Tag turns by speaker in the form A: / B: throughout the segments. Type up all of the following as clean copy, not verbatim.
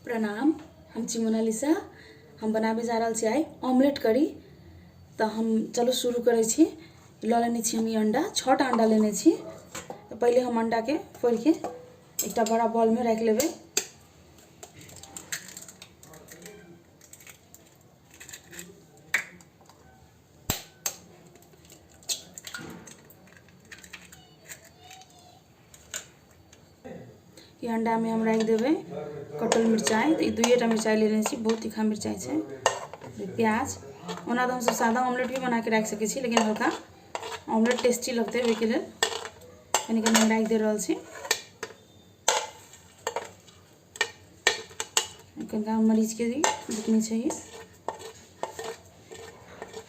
A: प्रणाम, हम छी मोनालिसा। हम बनाबे जा रहल छी आइ ऑमलेट करी। तो हम चलो शुरू करै छी। लऽ लेने छी हम ई अंडा, 6टा अंडा लेने छी। तो पहले हम अंडा के फोड़ के एकटा बड़ा बॉल में राखि लेबै। ई अंडा में हम राखि देबै कटल मिरचाइ। तो ई 2टा मिरचाइ लेने छी, बहुत तीखा मिरचाइ छै। प्याज, ओना तऽ हमसब सादा ऑमलेट भी बना के राखि सकै छी, लेकिन हल्का ऑमलेट टेस्टी लगतै, ओहिके लेल कनि कनि हम राखि दे रहल छी। कनिका मरीच के भी बुकनी छै,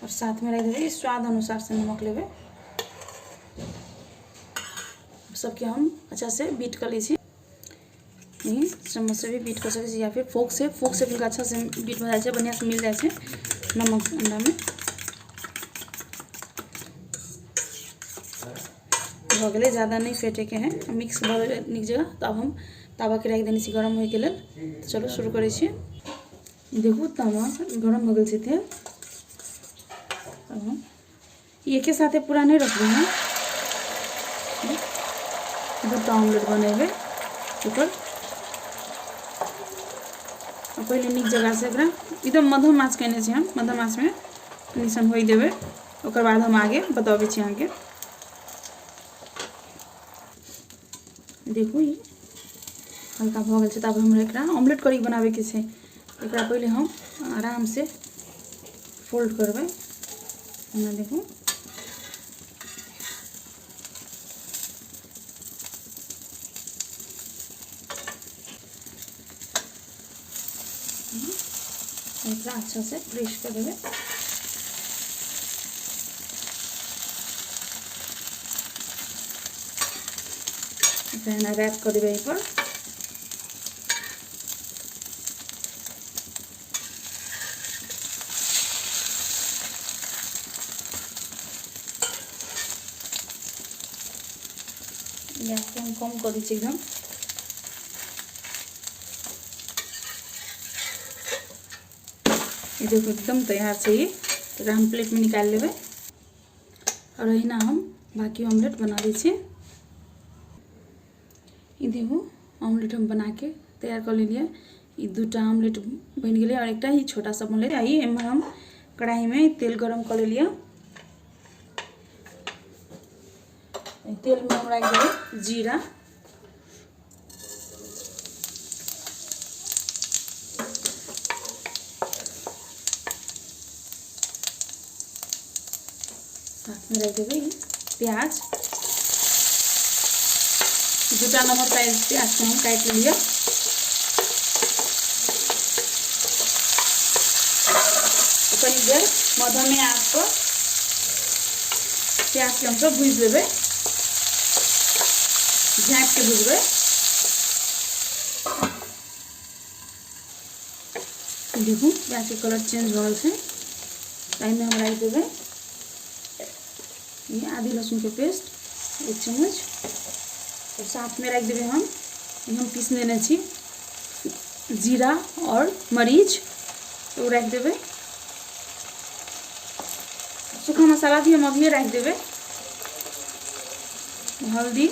A: और साथ में राखि देबै स्वाद अनुसार से नमक लेबै। सबके हम अच्छा से बीट कर लै छी। चम्मच से भी बीट कर सकै छी या फिर फोक से। फोक से बिल्कुल अच्छा से बीट भऽ जाइ छै, बढ़िआँ से मिल जाइ छै नमक अंडा में। भऽ गेलै, ज़्यादा नहीं फेटे के है, मिक्स भऽ गेलै नीक जगह। तो अब हम तावा के राखि देने छी गरम होइके लेल। तो चलो शुरू करै छी। देखू तावा गरम भऽ गेल छै तेल। अब हम एके साथे पूरा नहीं रखबै हम, 2टा ऑमलेट बनेबै ओकर। पहिले नीक जगह से एकरा एकदम मध्यम आँच केने छी हम, मध्यम आँच में कनि सन होइ देबै। ओकर बाद हम आगे बतबै छी अहाँके। देखू ई हल्का भऽ गेल छै। तब हमरा एकरा ऑमलेट करी बनाबैके छै। एकरा पहिले हम आराम से फोल्ड करबै। एना देखू, एकरा अच्छा से प्रेस कर देबै। एना रैप कर देबै एहिपर। गैस के हम कम कर दै छी एकदम। ई देखू एकदम तैयार छै ई। एकरा हम प्लेट में निकालि लेबै और एहिना हम बाकी ऑमलेट बना दै छी। ई देखू ऑमलेट हम बना के तैयार कर लेलियै। ई 2टा ऑमलेट बनि गेलै और एकटा ही छोटा सा बनलै। आ ई एम्हर हम कढ़ाई में तेल गरम कर लेलियै। तेल में हम राखि देबै जीरा, साथ में राखि देबै प्याज। 2टा नम्बर प्याज के हम काटि लेलियै। कनी देर मध्यमे आँच पर प्याज के हमसब भूजि लेबै, झाँपि के भुजबै। देखू प्याज के कलर चेंज भऽ गेल छै। एहिमे हम राखि देबै ई आदि लहसुन के पेस्ट 1 चम्मच, और साथ में राखि देबै हम पीस लेने छी जीरा और मरीच, तो राखि देबै। सूखा मसाला भी हम अभिये राखि देबै, हल्दी,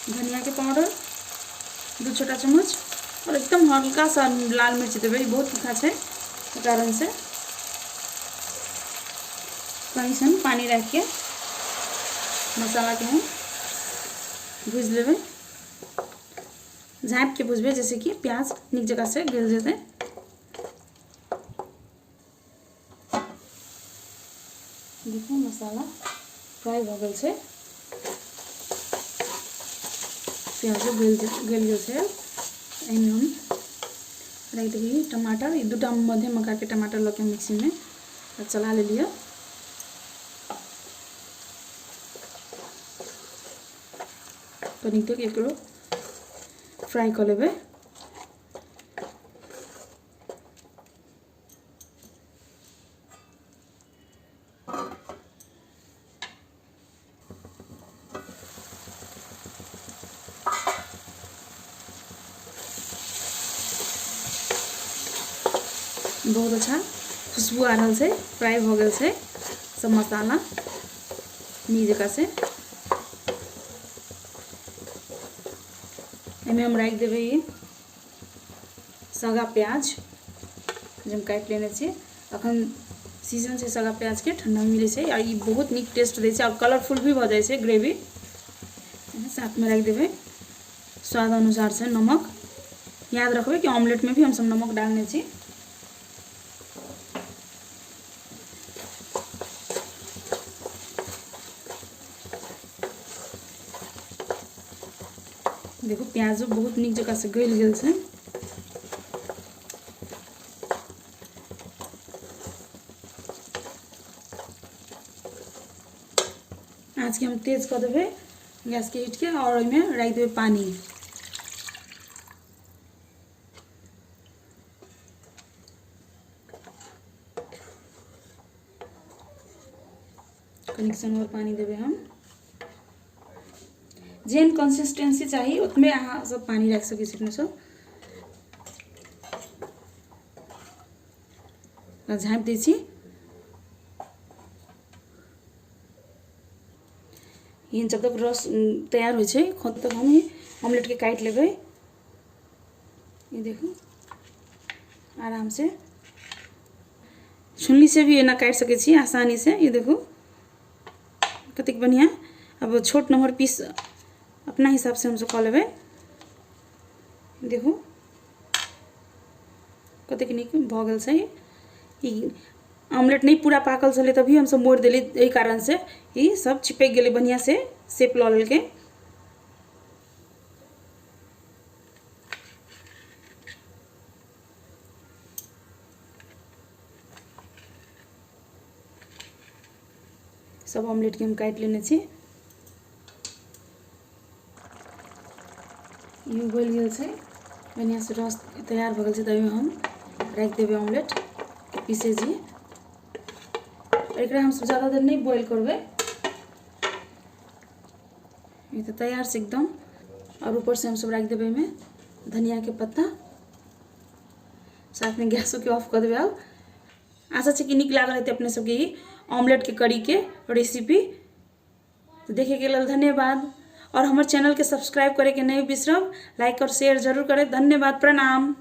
A: धनिया के पाउडर 2 छोटा चम्मच, और एकदम हल्का सा लाल मिर्च देबै, बहुत तीखा छै कारण से। कनि सन पानी राखि के मसाला के हम भूजि लेबै, झाँपि के भुजबै जैसे कि प्याज नीक जगह से गलि जेतै। देखू मसाला फ्राई भऽ गेल छै, प्याजो गलि गेल छै। एहिमे हम राखि देबै टमाटर। ई 2टा मध्यम आकार के टमाटर लऽ के मिक्सी में चला लेलियै। कनि देर एकरो फ्राई कऽ लेबै। बहुत अच्छा खुशबू आ रहल छै। फ्राई भऽ गेल छै सब मसाला नीक जकाँ से। एहिमे हम राखि देबै ई सगा प्याज जे हम काटि लेने छी। अखन सीजन छै सगा प्याजके, ठण्डामे मिलै छै आ ई बहुत नीक टेस्ट दै छै आओर कलरफुल भी भऽ जाइ छै ग्रेवी। साथमे राखि देबै स्वाद अनुसार से नमक। याद रखबै कि ऑमलेटमे भी हमसब नमक डालने छी। देखू प्याजो बहुत नीक जकाँ से गलि गेल छै। आँचके हम तेज कऽ देबै गैसके हीटके आओर ओहिमे राखि देबै पानि। कनिक सन आओर पानि देबै हम। जेहन कंसिस्टेंसी चाही ओतबे अहाँ सब पानि राखि सकै छी अपने सब। झाँपि दै छी। ई जब तक रस तैयार होइ छै तब तक हम ऑमलेटके काटि लेबै। ई देखू आराम से छुन्नी से भी एना काटि सकै छी आसानी से। ई देखू कतेक बढ़िआँ। अब छोट नम्हर पीस अपना हिसाब से हमसब कऽ लेबै। देखू कतेक नीक भऽ गेल छै। ई ऑमलेट नहि पूरा पाकल छलै तभी हमसब मोड़ि देली, एहि कारण से ई सब चिपकि गेलै, बढ़िआँ से शेप लऽ लेलकै। सब ऑमलेटके हम काटि लेने छी। ई उबलि गेल छै, बढ़िआँसँ रस तैयार भऽ गेल छै। तऽ एहिमे हम राखि देबै ऑमलेट पीसै छी। एकरा हमसब ज्यादा देर नहि बॉयल करबै। ई तऽ तैयार छै एकदम। आओर ऊपरसँ हमसब राखि देबै एहिमे धनियाके पत्ता। साथमे गैसोके ऑफ कऽ देबै। आब आशा छै कि नीक लागल हेतै अपने सबके ई ऑमलेटके करीके रेसिपी। तऽ देखैके लेल धन्यवाद और हमर चैनलके सब्सक्राइब करैके नहि बिसरब, लाइक और शेयर जरूर करब। धन्यवाद, प्रणाम।